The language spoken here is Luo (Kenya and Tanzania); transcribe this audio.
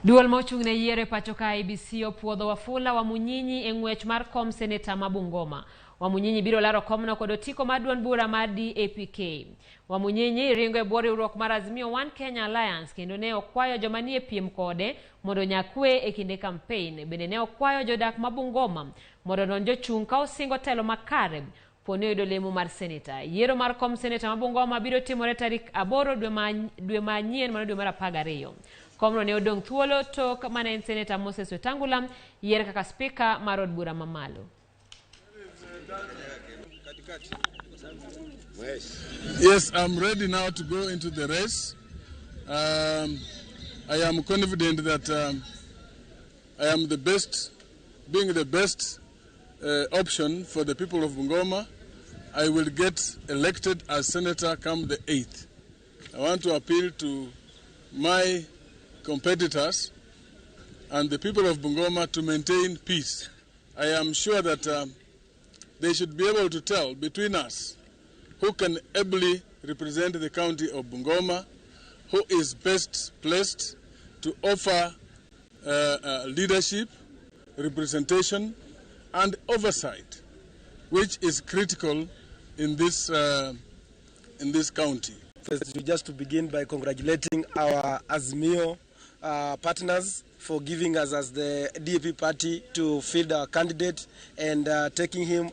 Duol ma ochung' ne yiero e pacho ka IEBC opuodho Wafula Wamunyinyi e ng'wech mar kom seneta ma Bungoma. Wamunyinyi biro laro komno kod otiko mar duond bura mar DAPK. Wamunyinyi ringo e bwo riwruok mar Azimio One Kenya Alliance kendo ne okwayo joma nie piem kode mondo onya kwe e kinde kampen. Bende ne okwayo jodak ma Bungoma mondo onon jochung' ka osingo telo makare poni oyudo lemo mar seneta. Yiero mar kom seneta ma Bungoma biro timore tarik 8 dwe manyien mano dwe mar 12. Komno ne odong' thuolo tok mane en seneta Moses Wetangula yier kaka spika mar od bura mamalo. Yes, I'm ready now to go into the race. I am confident that I am the best, being the best option for the people of Bungoma. I will get elected as senator come the 8th. I want to appeal to my competitors and the people of Bungoma to maintain peace. I am sure that they should be able to tell between us who can ably represent the county of Bungoma, who is best placed to offer leadership, representation, and oversight, which is critical in this county. First, just to begin by congratulating our Azimio partners for giving us as the DAP party to field our candidate and taking him